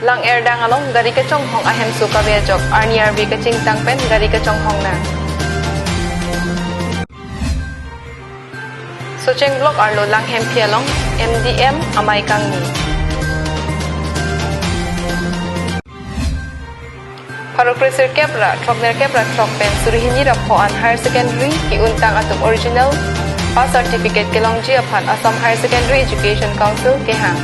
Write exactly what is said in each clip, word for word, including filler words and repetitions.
Langerdang along gari kachonghong ahemso kave ajok, arni arve kachingtang pen gari kachonghong nang. Socheng Block arlo Langhemphi along M D M amei kangni. Pharo kresirkep ra throknerkep ra throk pen suri hini ra pho an higher secondary ki-untang atum original pass certificate kelongji aphan Assam Higher Secondary Education Council kehang.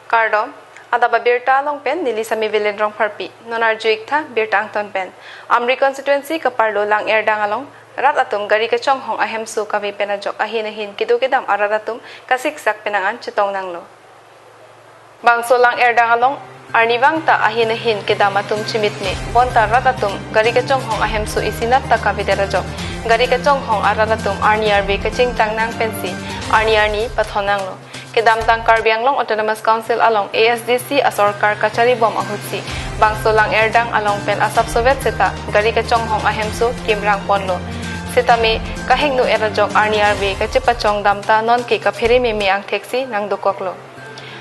Kardom, adap abirta along pen neli Sami Vilen Rongpharpi. Non arju-ik tha birta angton pen. Amri constituency kaparlo Langerdang along rat atum gari kachonghong ahemso kave pen ajok ahin ahin kedo kedam arat atum kasiksak penang an chetong nanglo. Bangso Langerdang along arnivang ta ahin ahin kedam atum chimit me, bonta rat atum gari kachonghong ahemso isinat ta kavedet ajok, gari kachonghong arat atum arni arve kachingtang nang pensi arni arni pathon nanglo. Kedamtang Karbi Anglong Autonomous Council along A S D C asorkar kacharibom ahutsi bangso Langerdang along pen asapsovet seta gari kachonghong ahemso kimrang ponlo. Setame kahingno-et ajok arni arve kachepachong dam ta nonke kaphere meme angtheksi nangdokoklo.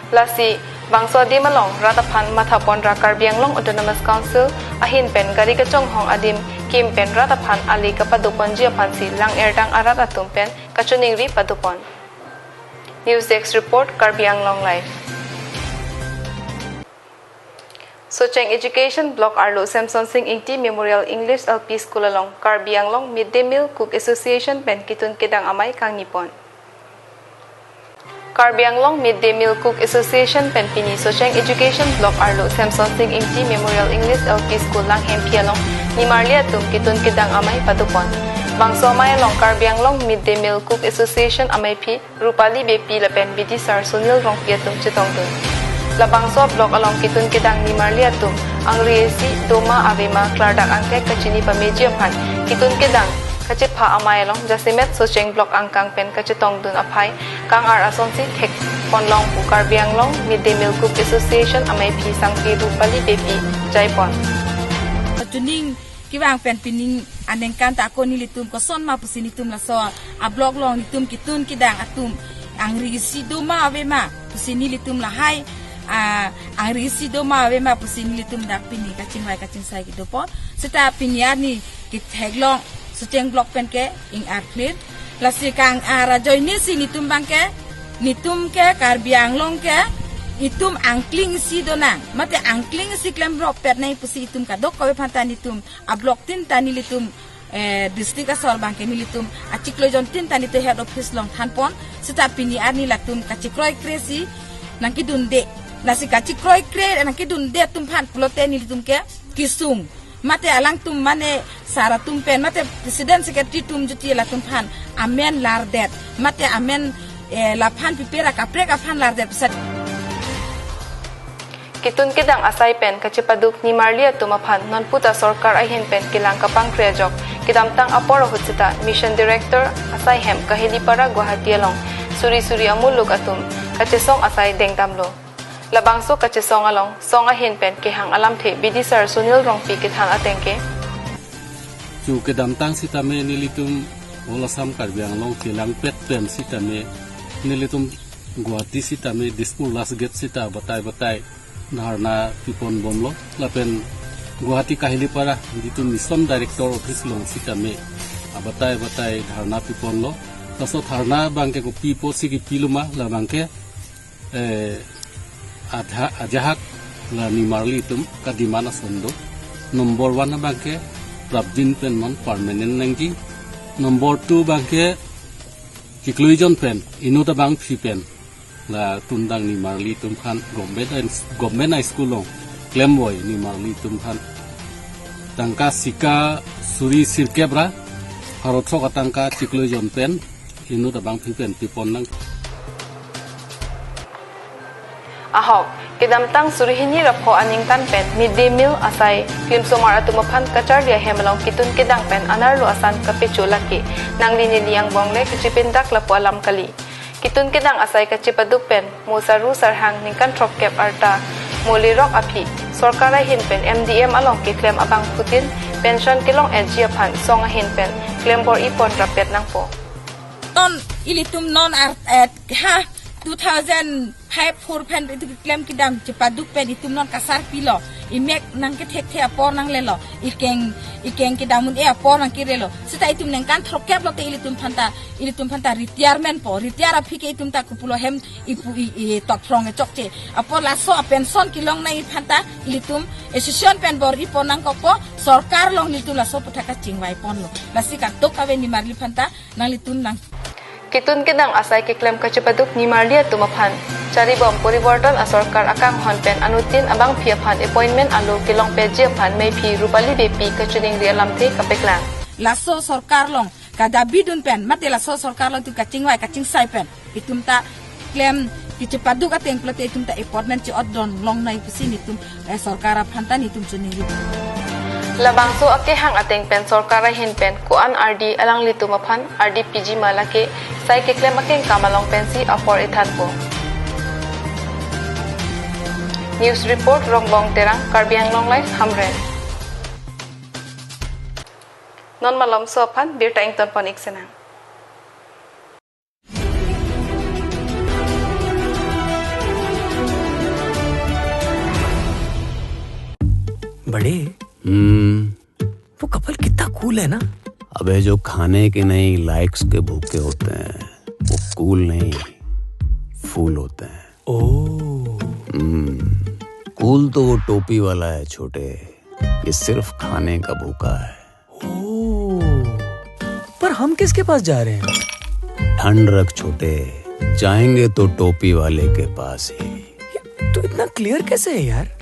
Lasi bangso adim along rat aphan matha pon ra Karbi Anglong Autonomous Council ahin pen gari kachonghong adim kim pen rat aphan ale kapado ponji aphansi Langerdang arat atum pen kachiningri pado pon. News Desk Report, Karbi Anglong Live. Socheng Education Block arlo Semson Sing Ingti Memorial English L P School along Karbi Anglong Mid Day Meal Cook Association pen kitun kedang amei kangni pon. Karbi Anglong Mid Day Meal Cook Association pen pini Socheng Education Block arlo Semson Sing Ingti Memorial English L P School Langhemphi along nimarli atum kitun kedang amei pado pon. Bangso amei along Karbi Anglong Mid Day Meal Cook Association ameiphi Rupali Beypi lapen bidisar Sunil Rongpi atum chetongdun. Labangso block along kitun kedang nimarli atum angri isi doma avema klardak angthek kachini pameji aphan kitun kedang kachepha amei along jasemet Socheng Block angkang pen kachetongdun aphai kang-ar asonsi thek ponlong pu Karbi Anglong Mid Day Meal Cook Association ameiphi sangpi Rupali Beypi jai pon. Chuning kevang pen pining aningkan ta ako nelitum koson ma pusi nelitum laso ablock along nelitum kitun kedang atum angri isi doma avema pusi nelitum lahai, ah, angri isi doma avema pusi nelitum dak pini kachingvai kachingsai kedo pon. Seta pini arni ketheklong Socheng Block pen ke ing-ar clear. Lasi kang-ar ajoinesi nelitum abang ke, nelitum ke Karbi Anglong ke itum angkling isi donang, mate angkling isi klemropet nang pusi itum kadokave aphan ta nelitum ablock tin ta nelitum, eh, district asor abang ke nelitum achiklo jon tin ta nelitum head office along than pon. Seta pini arni latum kachekroikre si nangkedunde. Lasi kachekroikre nangkedunde atum aphan pulote nelitum ke kesung, mate alangtum mane sar atum pen, mate president secretary atum juti latum aphan amen lardet, mate amen, eh, laphan pipera kaprek aphan lardet pusat. Kitun kedang asai pen kachepaduk nimarli atum aphan nonputa sorkar ahin pen kelang kapangkre ajok kedamtang apor ahut seta Mission Director asai hem Kahelipara Guwahati along suri suri amuluk atum kachesong asai dengdamlo. Labangso kachesong along song ahin pen kehang alamthe bidisar Sunil Rongpi kethan ateng ke. Chu kedamtang sitame nelitum All Assam Karbi Anglong kelangpet pen sitame nelitum Guwahati sitame Dispur last gate sita batai batai dharna pipon bomlo lapen Guwahati Kahelipara jitu Mission Director office along sitame abatai batai dharna piponlo. Laso dharna abang ke kopi apotsi kipiloma labang ke, eh, adha, ajahak la nimarli atum ka-demand ason do. Number one abang ke prapjin pen non permanent nangji. Number two abang ke chiklo jon pen inut abangpi pen la tundang nimarli atum aphan government, government high school along klemvoi nimarli atum aphan tangka sika suri sirkep ra pharo throk atangka chiklo jon pen inut abangpi pen pipon nang. Ahok, kedamtang suri hini ra pho aningkan pen mid day meal asai klimsomar atum aphan kacharli ahem along kitun kedang pen anerlo asan kapecho lake nangli neli angbong le kachipindak lapu alam kali. Kitun kedang asai kachepaduk pen mo saru sarhang ningkan throkkep arta mo lerok aphi sorkar ahin pen M D M along keklem abangphutin pension kelong-etji aphan song ahin pen klembor-i pon rappet nangpo. Non ilitum non ar, eh, ha two thousand five four pen itum keklem kedam chepaduk pen itum non kasarpilo, imek nangkethekthe apor nanglelo, ikeng ikeng kedam un-e apor nangkerelo. Seta itum ningkan throkkep lote ilitum aphanta, ilitum aphanta retirement po, retire aphi ke itum ta kopulo hem ipu i, i tokphrong e chokche. Apor laso a pension kelongnei aphanta ilitum association pen bor-i pon nangkokpo, sorkar along nelitum laso aputhak kachingvai ponlo. Lasi kadokave nimarli aphanta nanglitum nang. Kitun kedang asai keklem kachepaduk nimarli atum aphan charibom Porivartan asorkar akanghon pen anuttin abangpi aphan appointment alo kelongpeji aphan meiphi Rupali Beypi kachiningri alamthe kapeklang. Laso sorkar along kadabidun pen, mate laso sorkar along itum kachingvai kachingsai pen itum ta klem kachepaduk ateng pulote itum ta appointment che-otdun longnei pusi nelitum, eh, sorkar aphanta nelitum chiningri. Labangso akehang ateng pen sorkar ahin pen ko-an ardi alanglitum aphan ardi piji ma lake sai keklem akengkam along pensi apor ethanpo. News report Rongbong Terang, Karbi Anglong Live, Hamren. Non malomso aphan birta ingtonpon-ik sinang. बड़े, हम्म। वो कपल कितना कूल है ना? अबे, जो खाने के नहीं, लाइक्स के भूखे होते हैं, वो कूल नहीं, फूल होते हैं। ओ। हम्म, कूल तो वो टोपी वाला है, छोटे। ये सिर्फ खाने का भूखा है। ओ, पर हम किसके पास जा रहे हैं? ठंड रख छोटे, जाएंगे तो टोपी वाले के पास ही। ये तू इतना क्लियर कैसे है यार?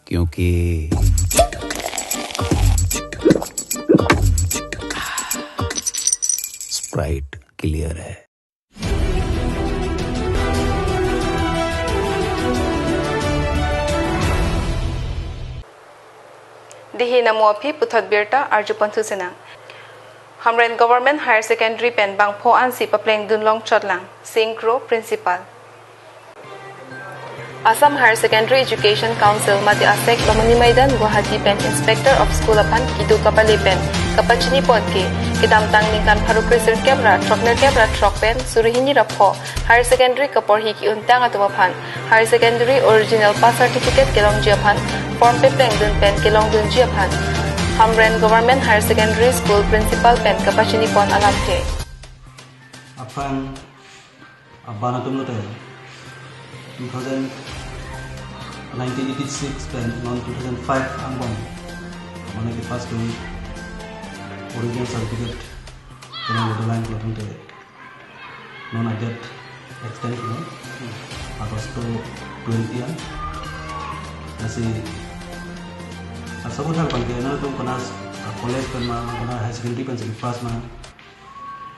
क्योंकि स्प्राइट क्लियर है। Dei hi namo aphi puthot birta arjupon thu sinang. Hamren Government Higher Secondary pen bangpho ansi paplengdun longchotlang, Singh Kro, Principal. Assam Higher Secondary Education Council mate AHSEC Lomani Maidan, Guwahati pen Inspector of School aphan kedo kapale pen kapachinipon ke, kedamtang ningkan pharo kresirkep ra throknerkep ra throk pen suri hini ra pho Higher Secondary kaporhi ki-untang atum aphan Higher Secondary Original Pass Certificate kelongji aphan form paplengdun pen kelongdunji aphan Hamren Government Higher Secondary School Principal pen kapachinipon alamthe. Aphan aban atum lote two thousand, nineteen eighty-six pen non two thousand five angbong mane ke pass kori original certificate kena bodolang lote non adet extend kena August twenty an. Lasi asal buat hal bangke na tu kena college pen ma, kena higher secondary pen si pass ma.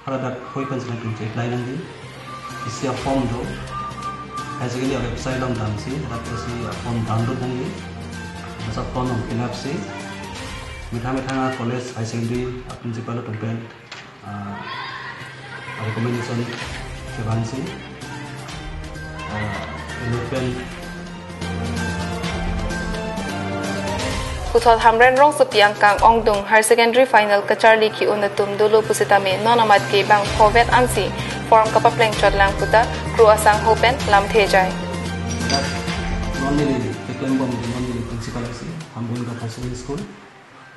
Haladak hoi pen si na pen si apply nangji. Isi a form do. Higher secondary a website along damsi, hadak isi a form download nangji. Laso form along fill up si. Methang methang a college higher secondary a principal atum pen, ah, recommendation kevangsi, ah, eleven. Puthot Hamren rongsopi angkang ongdung Higher Secondary Final kacharli ki-un atum dolo pusitame non amat ke bangpho vet ansi form kapaplengchotlang puta Kro asangho pen lamthe jai. Dak non neli keklembom, non neli principal isi Hamren Govt Higher Secondary School.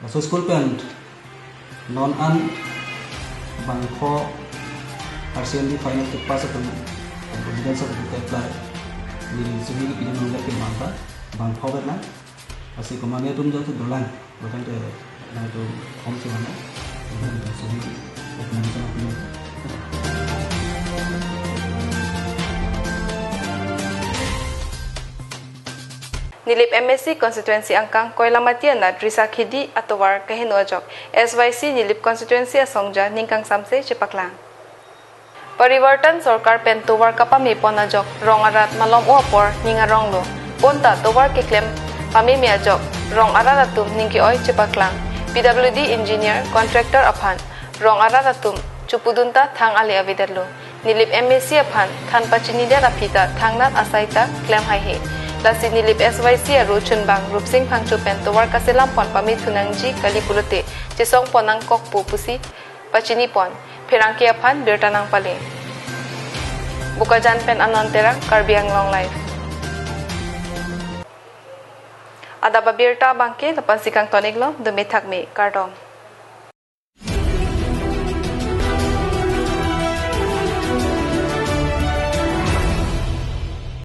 Laso school pen non an bangpho Higher Secondary Final kepass atum, confidence of the apply. Neli suhi kepidun nonglek ke manta bangpho vet lang. Lasi komat atum jatu dolang. Bahkan ke na itu form si mana. Bahkan ke suhi recommendation of me. Nilip M A C constituency angkang Koilamati anat Risa Khedi atovar kaheno ajok S Y C Nilip constituency asongja ningkangsamse chepaklang. Parivartan sorkar pen tovar kapamepon ajok rong arat malom-o apor ning aronglo. Bonta tovar keklem pameme ajok rong arat atum ning ke-oi chepaklang. P W D engineer, contractor aphan rong arat atum chopudun ta thang ale avedetlo. Nilip M A C aphan than pachinidet aphi ta thangnat asai ta klem haihe. Lasi Nilip S Y C aro chunbang Rupsing Phangcho pen tovar kaselam pon pame thunangji kali pulote chesong pon nangkokpo pusi pachinipon. Pherangke aphan birta nangpale. Bokajan pen Anon Terang, Karbi Anglong Live. Adap abirta abangke lapu-ansi kangton-iklo, dome thakme, kardom.